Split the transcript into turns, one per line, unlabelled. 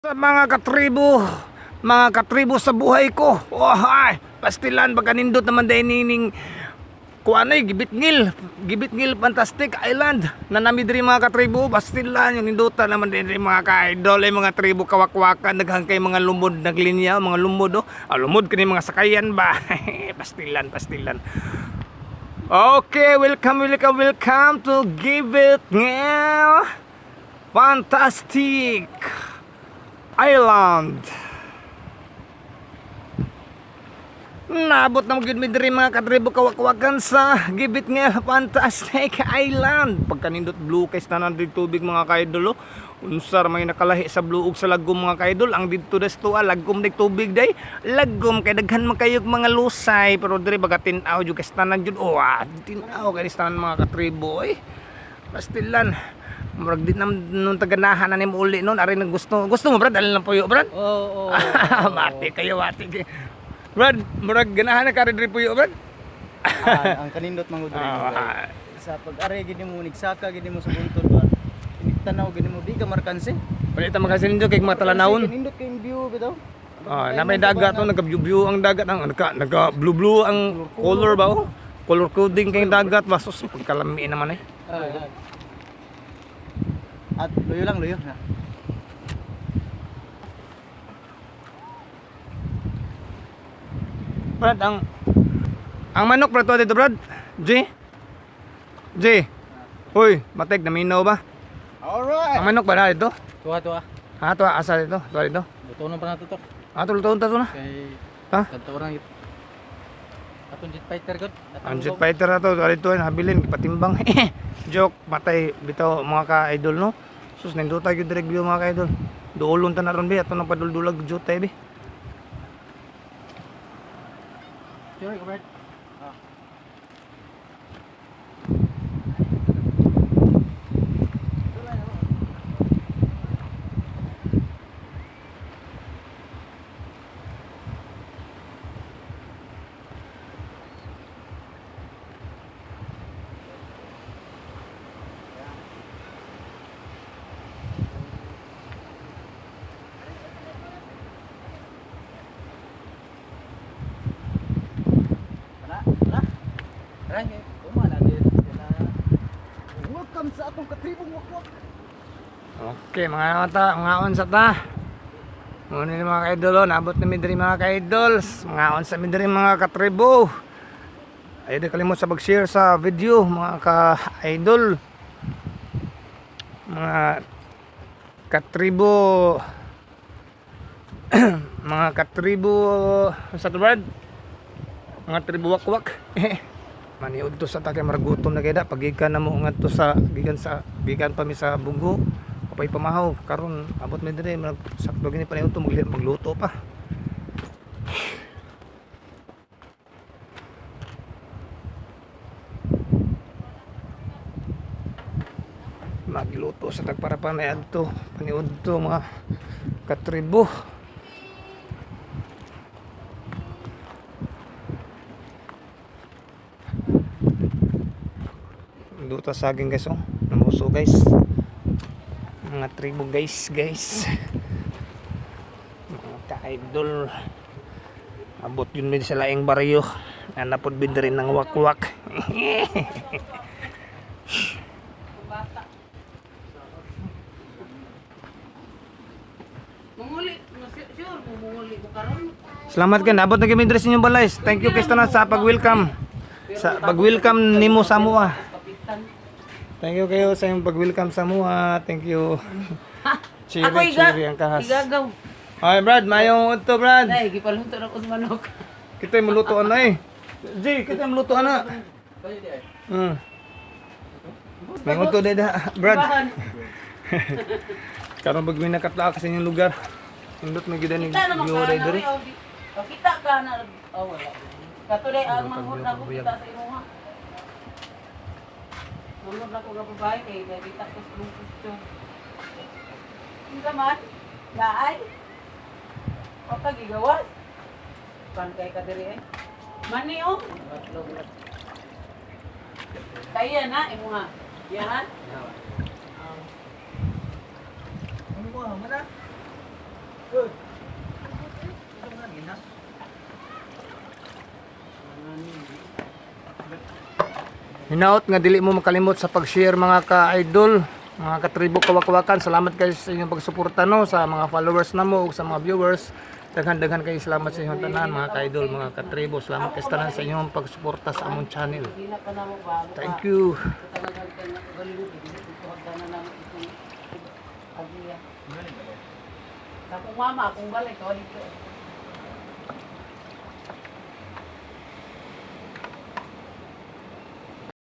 Sa mga katribo sa buhay ko. Oh, ay, pastilan pagkanindot naman dahil nining kuanay Gibitngil, Gibitngil Fantastic Island. Na nami diri mga katribo, pastilan yung nindutan naman diri mga ka-idol, ay mga tribo kawakwakan, daghan kay mga lumod naglinya, mga lumod oh. Ah, lumod kini mga sakayan ba. Pastilan, pastilan. Okay, welcome, welcome, welcome to Gibitngil Fantastic Island. Naabot na mo gyud mi diri mga katribo kawakwakan sa Gibitngil Fantastic Island. Pagkanindot blue kay tanan diri tubig mga kaidol. Oh. Unsa ra may nakalahi sa blue ug sa lagom mga kaidol. Ang didto dasto lagom dig tubig day. Lagom kay daghan man kayog mga lusay pero diri baga tin-aw jud kay tanan jud. Oh, tin-aw kay tanan mga katribo oy. Pastilan. Murag di nam nung taganahan na nimo uli noon ari nang gusto. Gusto mo brad, alin lang puyo brad?
Oo.
Mati kayo, mati kayo. Brad, murag ganahan na ka rin diri puyo brad.
Ang kanindot man gud
Ah,
sa pag-ari gid mo nigsaka gid mo sa buntod ba. Tanaw gid mo di ka markanse.
Wala ta makasindo kay mga talanawon.
Kanindot kay view bitaw.
Ah, na may dagat to, nagka-view ang dagat ang nagka blue blue ang color ba oh? Color coding kay dagat ba sus pagkalami naman eh.
At luyo lang luyo na.
Brad, ang manok brad to dito brad. G. G. Hoy, mateg naminaw ba?
Alright.
Ang manok ba na dito?
Tuwa, tuwa.
Ha, tuwa asa dito? Tuwa dito.
Luto na pa na to.
Ah, tulutuon ta to na.
Kay
Ha?
kadto orang it. Atong jet fighter god.
Ang jet fighter na to, tuwa dito habilin patimbang. Joke, matay bitaw mga ka-idol no. Sus nindota gyud direct view mga ka-idol. Duolon ta na ron bi ato nang paduldulag jutay bi.
Sure, Robert.
Tara, tara.
Tara, kay kuma na din.
Welcome sa atong katribong wakwak.
Okay, mga ta, mga on sa ta. Muna ni mga ka-idol, oh. Nabot na mi diri mga ka-idols. Mga on sa mi diri mga katribo. Ayaw di kalimot sa pag-share sa video mga ka-idol. Mga katribo mga katribo sa to brad? Mga tribo wakwak. Maniud to sa ta kay maragutom na kay da pagikan na mo ngadto sa gikan pa mi sa Bugo. Apay pamahaw karon abot mi diri murag sakto gini paniud to magluto pa. Magluto sa tag para pa may adto paniud to mga katribo. Luto saging guys oh. Namuso guys. Mga tribo guys, guys. Mga ka-idol. Abot yun din sa laing baryo. Anapod bin rin ng wakwak.
Manguli, sure, manguli ko karon.
Salamat kay nabot na kami diri sa inyong balay. Thank you kay tanan sa pag-welcome. Sa pag-welcome nimo sa mua.
Kapitan.
Thank you kayo sa inyong pag-welcome sa mua. Thank you. Chiri,
Ako iga,
chiri ang kahas.
igagaw.
Ay Brad, mayong udto Brad.
Ay, gipaluto na ko sa manok.
Kita yung maluto na eh. Jay, kita yung maluto na. May uto na da, Brad.
Bahan.
Karon pag may nakatla ka sa inyong lugar. Indot may gid ni
Kita naman
view
ka
day
na,
diri.
oy, oh, oh, kita ka na. Oh, wala. Katuloy ang manghod na ko kita sa imuha. Manghod na ko nga babae kay kita ko sa imong picture. Unsa man? Daay. O ka gigawas. Pan kay ka diri eh. Mani oh. Kaya na imuha. Yahan?
Ano mo, mana?
Hinaot nga dili mo makalimot sa pag-share, mga ka-idol, mga katribo kawakawakan. Salamat kayo sa inyong pagsuporta, no, sa mga followers namo ug sa mga viewers. Daghan-daghan kayo salamat sa inyong tanan, mga ka-idol, mga katribo. Salamat kayo sa tanan sa inyong pagsuporta sa among channel.
Hindi na pa namo ba?
Thank you.
Sa akong mama, akong balay, ko dito.